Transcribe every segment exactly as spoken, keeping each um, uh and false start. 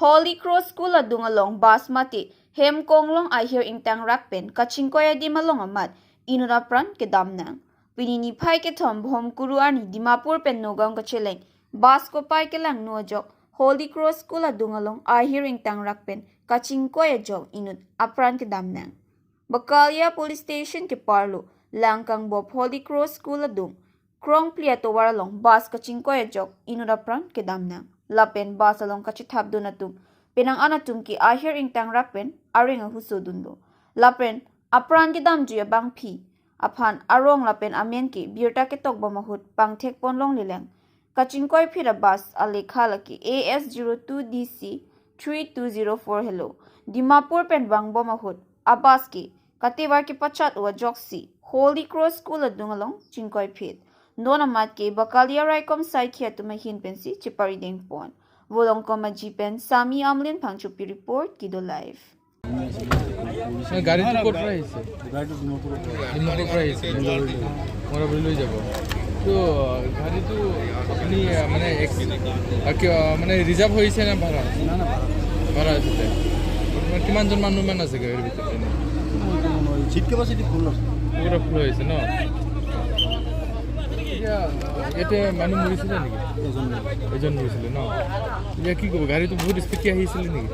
Holy Cross School adung along bus mate hem konglong ahir ingtangrak pen kachingkoi adim along amat inut apran kedam nang. Pini niphai kethom Bhomkuru arni Dimapur pen Nagaon kacheleng bus kopai kelangno ajok Holy Cross School adung along ahir ingtangrak pen kachingkoi ajok inut apran kedam nang. Bakalia Police Station keparlo Langkangbop Holy Cross School adung krongphli atovar along bus kachingkoi ajok inut apran kedam nang. Lapen bus along kachethapdun atum penang an atum ke ahir ingtangrak pen areng ahuso dunlo. Lapen apran kedamjui abangpi aphan arong lapen amen ke birta ketok bom ahut pangthek pon longle lang. Kachingkoi phit abus alekha lake A S zero two D C three two zero four helo. Dimapur pen vangbom ahut abus ke katevar kepachat-o ajoksi Holy Cross School adung along chingkoi phit. Non amat ke Bakalia raikom saikhi atum ahin pensi chepari dengpon. Volongkom Aji pen Sami Amlin Phangchopi report, Kido Live. না, গাড়ীটো ক'ৰ পৰা আহিছে? গাড়ীটো ডিমাপুৰৰ পৰা। ডিমাপুৰৰ পৰা আহিছে? মৌৰাবাৰী লৈ যাব। তো গাড়ীটো আপুনি, আহ, মানে এক্স-, আহ, কিয়, মানে ৰিজাৰ্ভ হৈছে নে ভাড়া? না, না, ভাড়া। ভাড়া আছিলে। মানে কিমানজন মানুহ মান আছে গাড়ীৰ ভিতৰত এনে? চিট কেপাচিটি ফুল আছে। পুৰা ফুল হৈছে ন? এতিয়া ইয়াতে মানুহ মৰিছিলে নেকি? এজন। এজন মৰিছিলে ন? এতিয়া কি ক'ব, গাড়ীটো বহুত স্পীডকৈ আহিছিলে নেকি?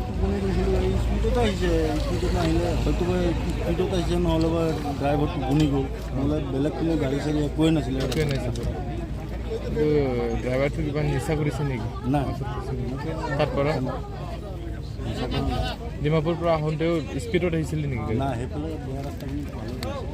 টোপনি গৈছিলোঁ, এই স্পীডত আহিছে, স্পীডত আহিলে হয়তো বা স্পীডত আহিছে, নহ'লে বা ড্ৰাইভাৰ টোপনি গ'ল, নহ'লে বেলেগ কোনো গাড়ী চাড়ী একোৱে নাছিলে। একোৱে নাছিলে। কিন্তু ড্ৰাইভাৰটো কিবা নিচা কৰিছে নেকি? নাই। তাৰ পৰা? নিচা কৰা নাই। ডিমাপুৰৰ পৰা আহোঁতেও স্পীডত আহিছিলে নেকি? নাই, সেইফালে বেয়া ৰাস্তাখিনি ভালে গৈছে।